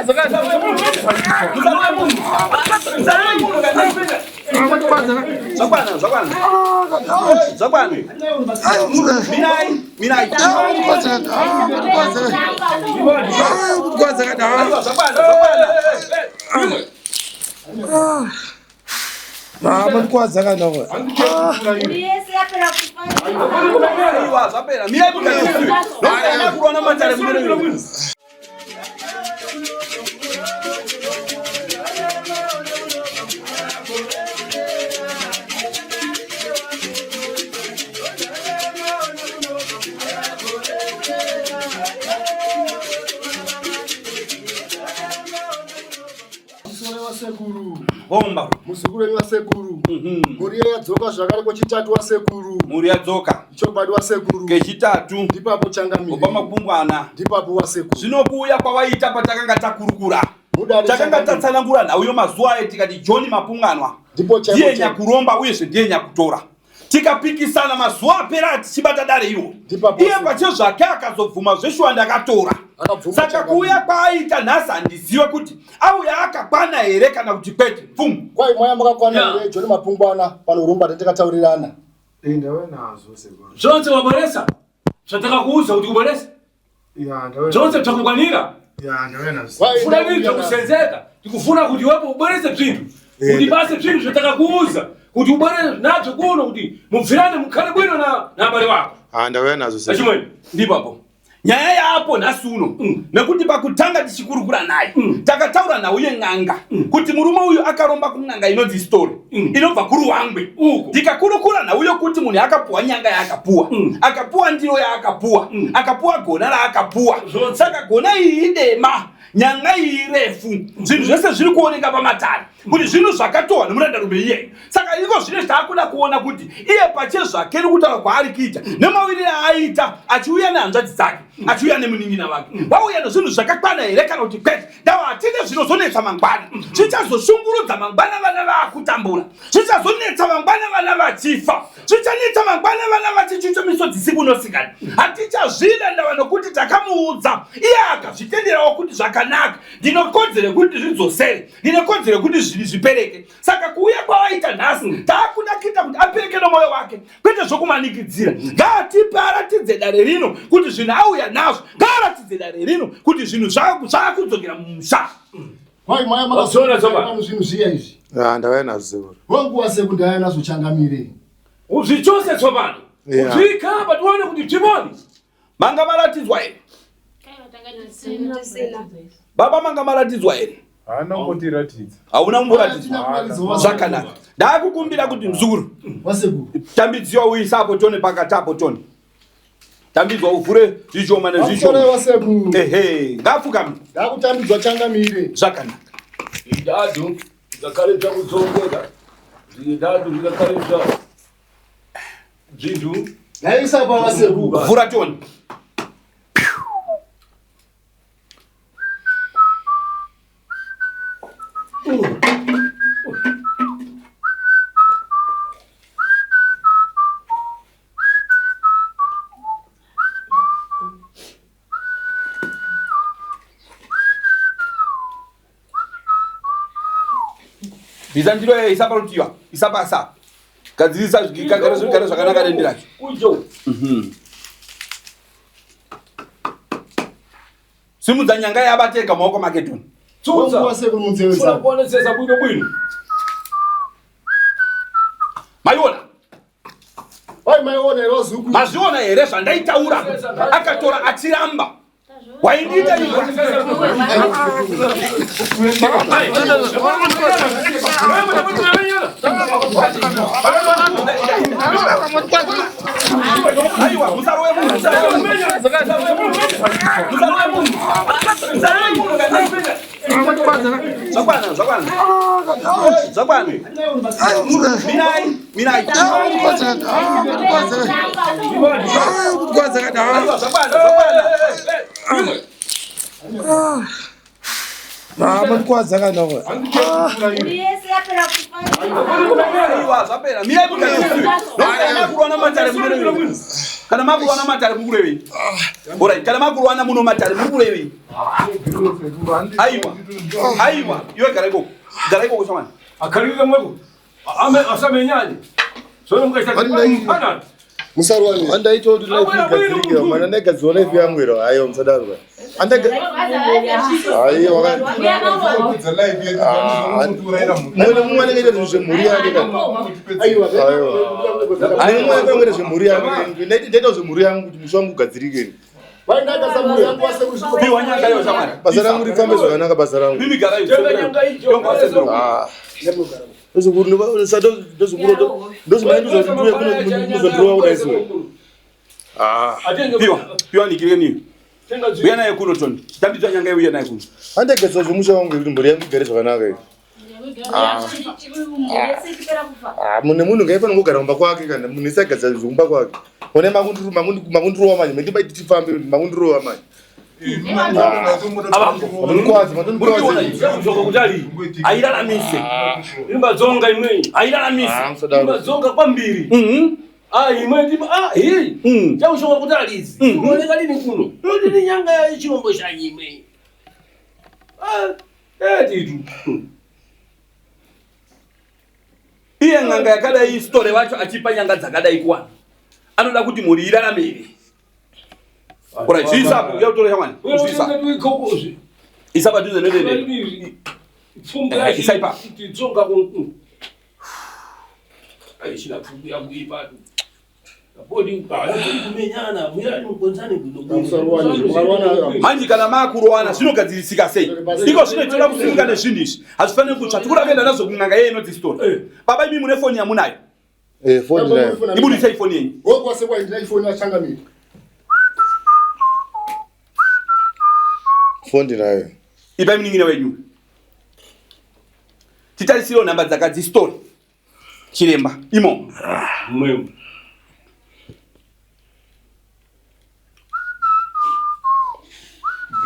Musarove munhu. Musarove munhu kana. Zvakwana, zvakwana. Zvakwana. Mirai, mirai. Aiwa, zvakwana, zvakwana. Mandikwadza kana we. Aiwa, zvapera. Mirai mugadzirisiwe. Ndokuti makurwana matare munere. Musoro wasekuru. Bomba. Muzukuru wenyu wasekuru. Mhuri mm yadzoka zvakare kwechitatu wasekuru. Mhuri yadzoka. Chokwadi wasekuru. Kechitatu. Ndipapo changamire. Kubva makumbwana. Ndipapo wasekuru. Zvino kuuya kwawaita patakanga takurukura. Mudare Takanga changamire. tatsanangura nhau yomazuva aye tikati John Mapunganwa Ndipo chaipo ndiye chaipo. nyakuromba uyezve ndiye nyakutora. Tikapikisana mazuva apera tichibata dare iro. Ndipapo Iye wasekuru. pachezvake akazobvuma zveshuwa ndakatora. Akabvuma Saka changamire. kuuya kwaaita nhasi handizive kuti auya akakwana here kana kuti kwete. Pfum. Kwai mwaya makakwana Yeah. here John Mapungwana panorumba tatakataurirana. Ndave nazvo sekuru. Zvonse wabweresa zvatakakuudza kuti ubwerese Ya, ndave. zvonse zvakukwanira Ya, ndave nazvo. Kwai funa ndauya vinhu nazvo. zvakusenzeka tikufuna kuti iwepo ubwerese bzinthu Eh. kuti base bzinthu zvatakakuudza kuti ubwere nabzo kuno kuti mubvirane mukhale bwino na na abale wako Ah, ndave nazvo sekuru. achimwene Ndipapo. Nyaya yaapo nhasi uno nekuti pakutanga tichikurukura naye takataura nhau yen'anga kuti murume uyu akaromba kun'anga inonzi story inobva kuruwangwe Uko. tikakurukura nhau yokuti munhu akapuwa nyanga yaakapuwa akapuwa ndiro yaakapuwa akapuwa gona raakapuwa Zvonse. saka gona iyi idema nyanga iyi irefu zvinhu zvese zviri kuoneka pamatare kuti zvinhu zvakatohwa nemurandarume iyeyo saka iko zvine zvaakuda kuona kuti iye pachezvake nekutaura kwaari kuita nemawiriro aaita achiuya nehanzvadzi dzake achiuya nemunin'ina wake wauya nezvinhu zvakakwana here kana kuti kwete ndava hatine zvinozonetsa mangwana zvichazoshungurudza mangwana vana vaakutambura zvichazonetsa mangwana vana vachifa zvichanetsa mangwana vana vachichucha misodzi siku nosikani hatichazvida ndava nokuti takamuudza iye akazvitenderawo kuti zvakanaka ndinokodzero yekuti zvidzosere ndine kodzero yekuti zvinhu zvipereke saka kuuya kwavaita nhasi taakuda kuita kuti apereke nomwoyo wake kwete zvokumanikidzira ngaatipe aratidze dare rino kuti zvinhu auya nazvo ngaaratidze dare rino kuti zvinhu zvaakudzokera mumusha Kwai mwaya Waziona tsoka? makakwana zvinhu zviya izvi. Ya, ndave nazvo sekuru. Wangu wasekuru ndauya nazvo changamire. uzvichose tsopano Yeah. uzvikhapa tione kuti bziponi manga maratidzwa here baba manga maratidzwa here Haana kungotiratidza. hauna kumboratidzwa Hatina kuratidzwa wasekuru. zvakanaka ndaakukumbira kuti muzukuru Wasekuru. tambidziwa uise apo tone pakati apo tone tambidzwa uvhure zvishoma Wamusoro nezvishoma wasekuru. ehe ngaapfukame Ndakutambidzwa changamire. zvakanaka zvidadu zvigakhale zvakudzongeka zvidadu zvigakhale zva bzinthu Ndaisa pa wasekuru. vhura tone bvisa ndiro iyo isa parutivi isa pasi apa gadzirisa zvigare zvigare zvakanaka dende racho ujo simudza nyanga yabatega maoko make tone tsutsa Wangu wasekuru munzeve funa dzako. kuonesesa bwino bwino maiona Kwai maiona here wazukuru. mazviona here zvandaitaura akatora achiramba waindiita iwe aiwa musarove munhu musarove munhu musarove munhu musarove munhu musarove munhu kana zvakwana zvakwana zvakwana mirai mirai aiwa zvakwana zvakwana Mandikwadza kana we. aiwa zvapera mirai mugadzirisiwe ndokuti makurwana matare munorevei kana makurwana matare mukurevei orit kana makurwana muno matare muri kurevei Aiwa, aiwa, iwe gara ikoko, gara ikoko shamani. Akhalike mweko. Ame asamenyane. Sono mukaita mpanana. Musarwane. Andaita kuti life Abwera bwino igadzirike munthu. mana ndaigadzirwa life yangu iro. Aiwa musadaro ba. Aiwa mumwe nemumwe anenge aita zvinhu zvemhuri yake kana. Aiwa. Aiwa. Mumwe anenge aita zvemhuri yake. Ndaita zvemhuri yangu kuti musha wangu ugadzirike. Vaindakasa mhuri yangu wasekuru zvino. Piwa nyanga iyo shamani. Basa rangu rifambe zvakanaka basa rangu. Mimi gara iyo. Tenga nyanga icho. Ah. Ndozvikuru ndozvikuru ndozvimainduza kuti ndiuye kuno muzondirowa kudai so. Ah. Atenge Piwa, piwa nikire niyo. Tenga zvi. Uya naye kuno Tony. Tambidzwa nyanga iyo uya naye kuno. Andegadzira zvemusha wangu kuti mhuri yangu igare zvakanaka iyo. Ah, mune munhu ngaifanira kugara kumba kwake kana munhu isagadzira zvekumba kwake. One makundirowa manje, mendibaiti tifambe makundirowa manje. Matondikwadza, matondikwadza. Kuzoka kutali. Airaramise. Imbadzonga imwe. Airaramise. Ah, musadaro. Imbadzonga kwambiri. Ah imwe ndima ah hey. Chaushoka kutali izi. Kuoneka lini kuno? Ndini nyanga ya chirombo chanyimwe. Ah, eh titu. Iye n'anga yakadai story wacho achipa nyanga dzakadai kuwana. Anoda kuti mhuri irarame here? Alright, zviisa apo, uya utore shamani. Zviisa. Isa padhuze nedende. Eh, isa ipapo. Tsonga ku. Aishina pfumbu yakuipa. Bodi kumenyana, muyani mukonzane kuno. Musarwane, musarwane. Manje kana maakurowana zvinogadzirisika sei? Iko zvinotora kusimuka nezvinhu izvi. Hazvifaniri kutsva. Tikuda kuenda nazvo kun'anga yeye inonzi story. Eh. Baba imi mune foni yamunayo. Eh, foni nayo. Ibudisei foni yenyu. Gogo wasekuru aindira ifoni yachangamire. Foni nayo. Ipai munin'ina wenyu. Titarisiro nhamba dzakadzi story. Chiremba imo. Mwewe.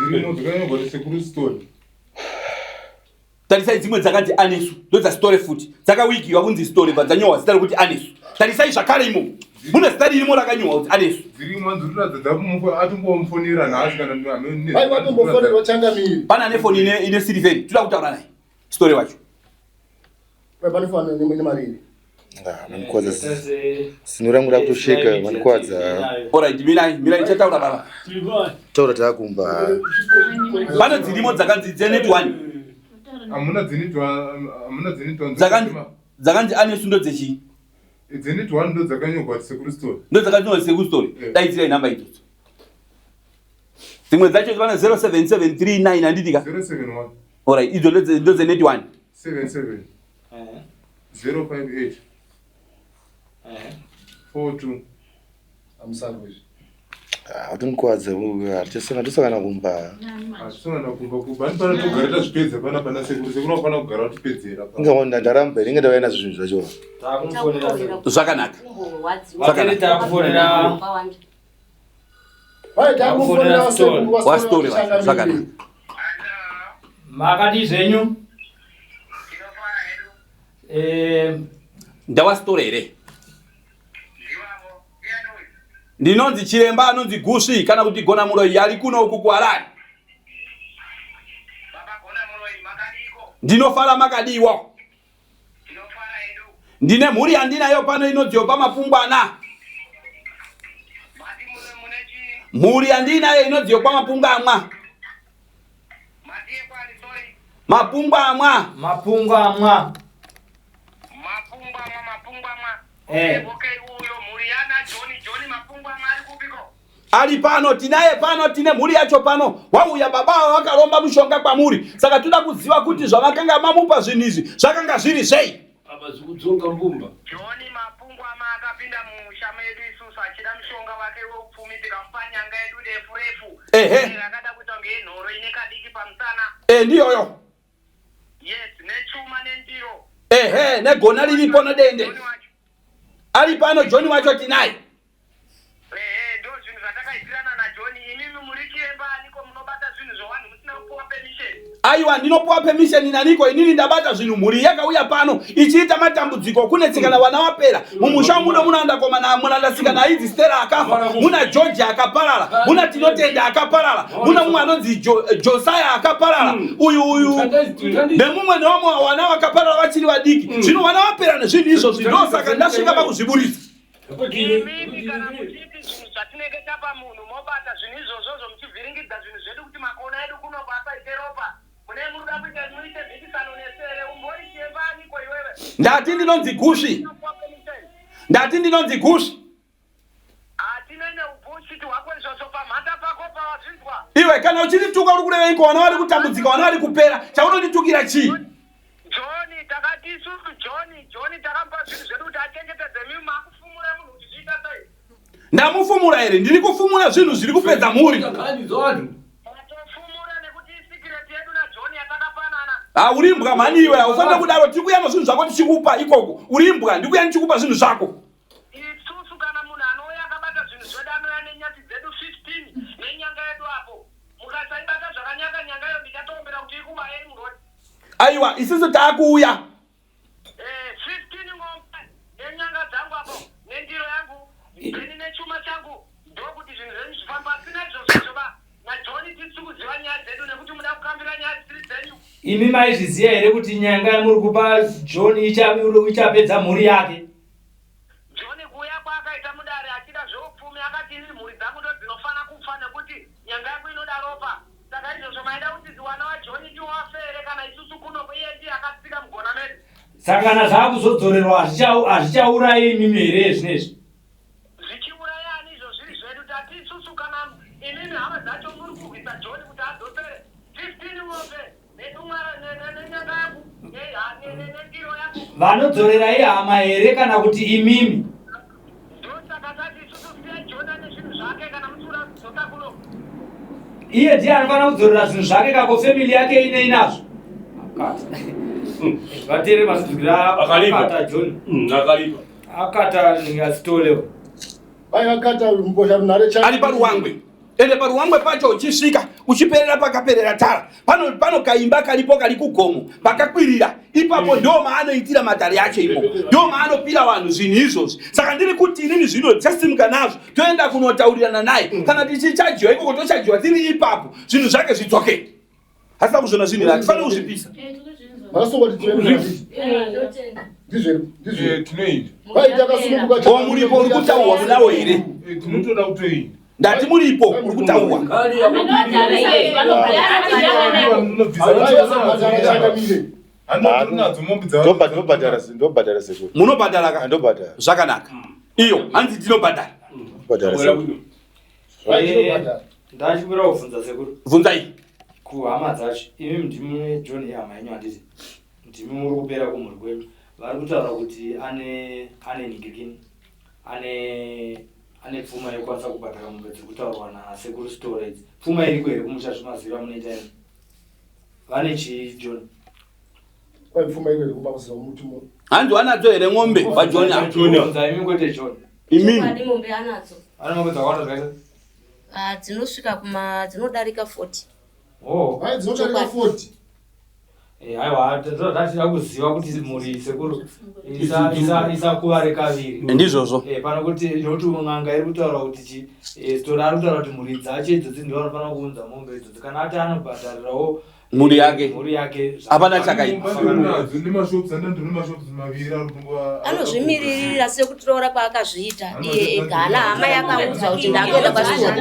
Dzirimo dzakanyorwa kuti sekuru stone. Tarisai dzimwe dzakanzi Anesu, ndodzasitore futi. Dzakawigiwa kunzi story bva dzanyorwa zita rekuti Anesu. Tarisai zvakare imo. Mune zita ririmo rakanyorwa kuti Anesu. Dzirimo dzirikuratidza atombomufonera nhasi kana Vai vatombofonerwa changamire. Pana ane foni ine ine siliveri. Toda kutaura naye. Story wacho. Vai pane foni nemariri. Ah, mandikwadza. Zino rangu rakutosheka, mandikwadza. Alright, mirai, mirai chataura baba. Taura takumba. Pane dzirimo dzakanzi dzenet 1. Hamuna dzinitwa hamuna dzinitwa Dzakanzi dzakanzi Anesu ndodzechii? dzinitwa ndo dzakanyorwa kuti sekuru stone. Ndodzakanyorwa seku story. Eh. Daidzirai nhamba idzodzo. Dzimwe dzacho pana 07739 handiti ka? 071 Alright, idzo ndodzenet 1. 77 058 42 Amusarwe izvi. Ah, watondikwadza. Hatisana tosangana kumba. Hatisangana kumba kumba ani pana togara tazvipedza pana pana sekuru sekuru vafana kugara vatipedzera pa. Inga ndaramba inenge ndauya nazvo zvinhu zvacho. Zvakanaka. Vai takufonera wasekuru Wastori wacho. Zvakanaka. Makadi zvenyu? Eh, Ndawa story here? Ndinonzi chiremba anonzi Gusvi kana kuti Gona Muroyi ari kuno uku kuHarare. Ndinofara makadiwa. Ndine mhuri yandinayo pano inonzi yopa mapungwana. Mhuri yandinayo inonzi yokwa mapungwamwa. Mapungwamwa. Mapungwamwa. Eh. Ari pano tinaye pano tine mhuri yacho pano. Wauya baba ava vakaromba mushonga kwamuri. Saka toda kuziva kuti zvavakanga mamupa zvinhu izvi zvakanga zviri zvei. Apa zikudzonga mbumba. John Mapungwama akapinda mumusha medu isusu achida mushonga wake weupfumi tikamupa nyanga yedu refu refu. Ehe. Rakada kuita kunge yenhoro ine kadiki pamusana. E ndiyoyo. Yes, nechuma nendiro. Ehe, negona riripo nedende. John wacho. Ari pano John wacho tinaye. Ehe, ndo zvinhu zvatakaitirana naJohn. Imimi muri chiremba aniko munobata zvinhu zvevanhu musina kupuwa permission. Aiwa, ndinopuwa permission naniko? Inini ndabata zvinhu. Mhuri yakauya pano ichiita matambudziko, kunetsekana, vana vapera mumusha muno. Munaandakomana, munaandasikana ainzi Stella akafa, muna George akaparara, muna Tinotenda akaparara, muna mumwe anonzi Josiah akaparara, uyu uyu nemumwe nevamwe vana vakaparara vachiri vadiki. Zvino vana vapera nezvinhu izvozvi, ndosaka ndasvika pakuzviburitsa. Imimi kana muchiti zvinhu zvatinenge tapa munhu, mobata zvinhu izvozvozvo muchivhiringidza zvinhu zvedu kuti makona edu kunoko asaite ropa. Mune muruda kuita muite mhikisano nesere umbori chiyemba aniko iwewe? Ndati ndinonzi Gusvi, ndati ndinonzi Gusvi. Hatina neubullshit hwako izvozvo pamhata pako pawazvinzwa. Iwe, kana uchindituka uri kureveiko? Vana vari kutambudzika, vana vari kupera, chaunonditukira chii? John, takati isusu John takamupa zvinhu zvedu kuti achengetedze. Mimi makufumura munhu kuti zviita sei? Ndamufumura here? Ndiri kufumura zvinhu zviri kupedza mhuri. Matofumura nekuti isecret yedu naJohn yatakapanana. Ha, uri imbwa mhani iwe, haufanira kudaro. Tiri kuya nezvinhu zvako tichikupa ikoko. Uri imbwa, ndikuya ndichikupa zvinhu zvako. Isusu kana munhu anouya akabata zvinhu zvedu, anouya nenyati dzedu 15 nenyanga yedu apo. Mukasaibata zvakanaka nyanga iyo, ndichatoombera kuti ikubayei murodi. Aiwa, isusu taakuuya. 15 ng'ombe nenyanga dzangu apo nendiro yangu then nechuma changu, ndokuti zvinhu zvenyu zvifamba. Asina izvozvozvo ba, naJohn tisi kuziva nyaya dzedu nekuti muda kukambira nyaya dzisiri dzenyu. Imi maizviziva here kuti nyanga yamuri kupa John ichapedza mhuri yake? John kuuya kwaakaita mudare achida zveupfumi, akati ini mhuri dzangu ndo dzinofana kufa nekuti nyanga yangu inoda ropa. Saka izvozvo maida kuti wana waJohn ndiwo wafe here kana isusu kunoko iye ndiye akatsika mugona medu? Saka kana zvaakuzodzorerwa, hazvichaurayi imimi here zvinezvi? Zvichiuraya ani izvo zviri zvedu? Tati isusu kana imimi hama dzacho muri kurwisa John kuti adzosere 15 ng'ombe nedumwa nenyanga yangu nendiro yangu. Vanodzorera ihama here kana kuti imimi? Ndosaka tati isusu siyai John ane zvinhu zvake kana muchiura kudzoka kuno. Iye ndiye anofanira kudzorera zvinhu zvake kako, family yake inei nazvo? Vatere mazvidzikira. Akalipa. Akata John. Akalipa. Akata ngasitolewo. Vai vakata mbozha runhare cha Ari paRuwangwe, ende paRuwangwe pacho uchisvika uchiperera pakaperera tara, pano kaimba karipo kari kugomo pakakwirira ipapo, ndo maanoitira matare acho imomo, ndo maanopira vanhu zvinhu izvozvi. Saka ndiri kuti inini zvino tichasimuka nazvo toenda kunotaurirana naye. Kana tichichajiwa ikoko, tochajiwa tiri ipapo, zvinhu zvake zvidzoke. Hasina kuzviona zvinhu izvi, hatifaniri kuzvipisa. Makasungwa kuti ndizvo ndizvo. Tinoenda. Vai takasununguka. O, muripo uri kutaurwa munawo here? Tinotoda kutoenda. Ndati muripo uri kutaurwa. Chakamire. Handinadzo mombe. Ndobhadhara sekuru. Munobhadhara ka? Ndobhadhara. Zvakanaka. Iyo hanzi tinobhadhara. Ndobhadhara sekuru. Ndachikumbira kubvunza sekuru. Bvunzai. Kuhama dzacho, imi ndimi John ihama yenyu, handiti? Ndimi muri kupera kumhuri kwenyu. Vari kutaura kuti ane ningirikini, ane pfuma yekukwanisa kubhadhara mombe dziri kutaurwa nasekuru Stora idzi. Pfuma iriko here kumusha zvemaziviro amunoita imi? Vane chii John? Vai pfuma iko yekuba muti mu. Hanzi wanadzo here ng'ombe vaJohn ava? Bvunza imi, kwete John. Imimi. Chokwadi, mombe anadzo. Ane mombe dzakawanda zvakaita? Ah, dzinosvika kuma dzinodarika 40. Oh. Vai dzinodarika 40. Aiwa, tachida kuziva kuti mhuri sekuru isakuvare kaviri. Ndizvozvo. Pano kuti nokuti n'anga iri kutaura kuti chi Stora ari kutaura kuti mhuri dzacho idzodzi ndo vanofanira kuunza mombe idzodzi, kana ati anobhadharirawo Mhuri yake. Mhuri yake. Hapana chakaipa. Nadzo nemashops, andandori mashops maviri ari kutongwa. Anozvimiririra sekuroora kwaakazviita iye ega, hana hama yakaudzwa kuti ndakuenda kwaStora.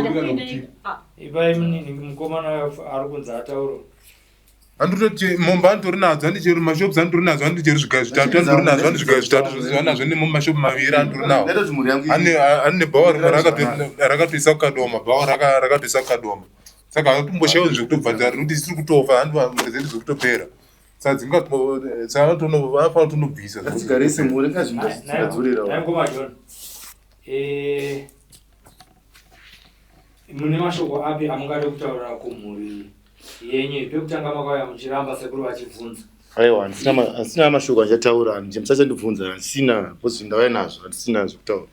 Ipai munini mukomana ari kunzi atauro. Handitoti mombe anditori nadzo, handicheri mashops anditori nadzo, handicheri zvigayo zvitatu anditori nadzo, handi zvigayo zvitatu zvose anazvo, nemashopu maviri anditori nawo. Ndaitoti mhuri yangu Ane bhawa rimwe rakatoisa kukadoma, bhawa rakatoisa kukadoma, saka hatomboshayiwa zvekutobvadza rekuti tiri kutofa, handi mhuri dzedu dzekutopera, saka dzingafanira kutonobvisa. Ngatigare semhuri, ngazvingadzorera. Nai mukoma John, mune mashoko api amungade kutaura kumhuri yenyu? Pekutanga makauya muchiramba sekuru vachibvunza. Aiwa, handisina mashoko andichataura. Musachandibvunza, handisina, because ndauya nazvo, handisina zvekutaura.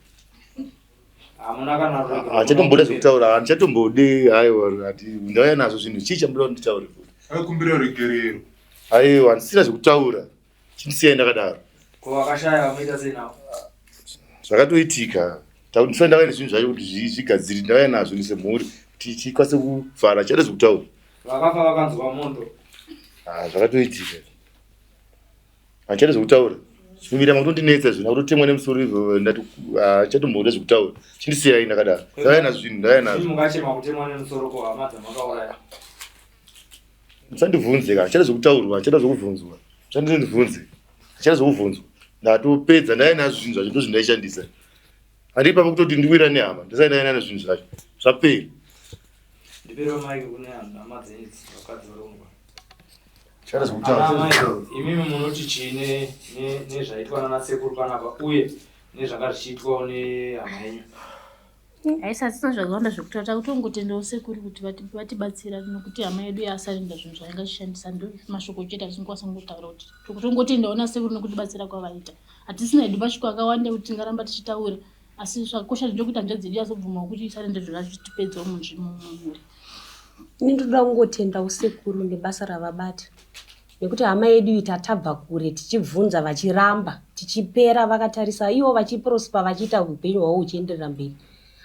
Hamuna kana rudo? Handichatomboda zvekutaura, handichatombodi. Aiwa, ndauya nazvo zvinhu. Chii chamuda kuti nditaure futi? Akumbira ruregerero. Aiwa, handisina zvekutaura. Chindisiyai ndakadaro. Ko vakashaya vamoita sei navo? Zvakatoitika. Ndisati ndauya nezvinhu zvacho kuti zvigadziri ndauya nazvo semhuri kuti tikwanise kuvhara chada zvekutaura. Vakafa vakanzwa mondo. Ah, zvakatoitika. Handichada zvekutaura. Chifumira makutondinetsa zvino akutotemwa nemusoro izvo ndati handichatomboda zvekutaura. Chindisiyai ndakadaro. Ndauya nazvo zvinhu ndauya nazvo. Mungachema kutemwa nemusoro ko hama dzamakauraya. Musandibvunze ka, handichada zvekutaurwa, handichada zvekubvunzwa. Musandibvunze. Handichada zvekubvunzwa. Ndatopedza ndauya nazvo zvinhu zvacho ndozvindaishandisa. Handi ipapo kutoti ndiwira nehama, ndisati ndauya nazvo zvinhu zvacho. Zvapera. Ndiperewo maiki kune hama dzenyu vakadzi vari kungwa. Imimi munoti chii nezvaitwa nana sekuru panapa uye nezvanga zvichiitwawo nehama yenyu? Haisi hatisina zvakawanda zvekutaura takutongotendawo sekuru kuti vatibatsira nokuti hama yedu yasarinda zvinhu zvainga chishandisa ndo mashoko chete atingokwanisa kungotaura kuti tokutongotendawo nasekuru nokutibatsira kwavaita hatisina hedu mashoko akawanda ekuti tingaramba tichitaura asi zvakakosha ndechekuti hanzvadzi yedu yazobvumawo kuti isarinde zvinhu zvacho tipedzewo mumhuri. Ini ndoda kungotendawo sekuru nebasa ravabata nekuti hama yedu iyi tatabva kure tichibvunza vachiramba tichipera vakatarisa ivo vachiprosper vachiita upenyu hwavo huchienderera mberi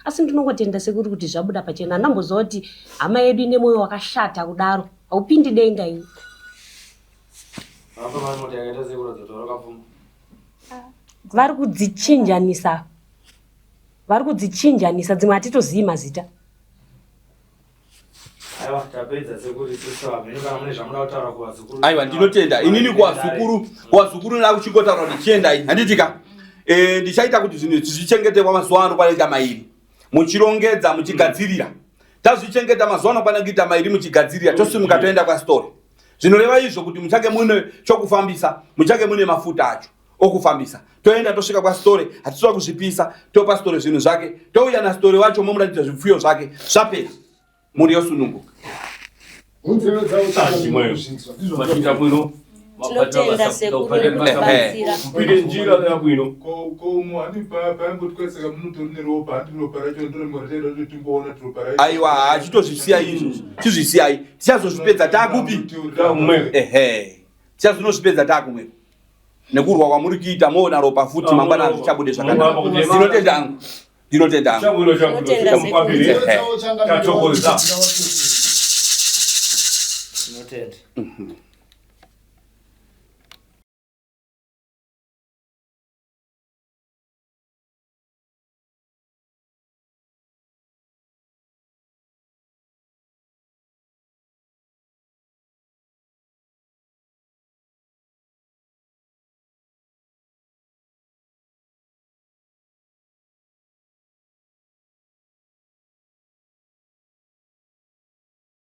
asi ndinongotenda sekuru kuti zvabuda pachena handamboziva kuti hama yedu ine mwoyo wakashata kudaro haupindi denga iwe. Vari kudzichinjanisa vari kudzichinjanisa dzimwe hatitozivi mazita. Aiwa tapedza sekuru isusu hameno kana mune zvamuda kutaura kuvazukuru. Aiwa ndinotenda inini kuvazukuru kuvazukuru nda kuchingotaura kuti chiendai handitika eh, ndichaita kuti zvinhu izvi zvichengetekwa mazuva ano kwanoita mairi muchirongedza muchigadzirira tazvichengeta mazuva ano kwana kuita mairi muchigadzirira tosimuka toenda kwastori zvinoreva izvo kuti muchange mune chokufambisa muchange mune mafuta acho okufambisa toenda tosvika kwasitore hatisiwa kuzvipisa topa sitore zvinhu zvake touya nasitore wacho momuratidza zvipfuyo zvake zvapera mhuri yosununguka Tinotenda sekuru nekubatsira. Mpinde njira yabwino. Ko ko umwe handi pa paingotweseka munotori neropa handi ropa racho ndiro rataida kuti tingoona kuti ropa racho. Aiwa achitozvisiyai izvozvo chizvisiyai tichazozvipedza takupi ehe tichazonozvipedza takumwe nekurwa kwamuri kuita moona ropa futi ah, mangwana hazvichabude zvakanaka ndinotenda angu ndinotenda angu Tinotenda.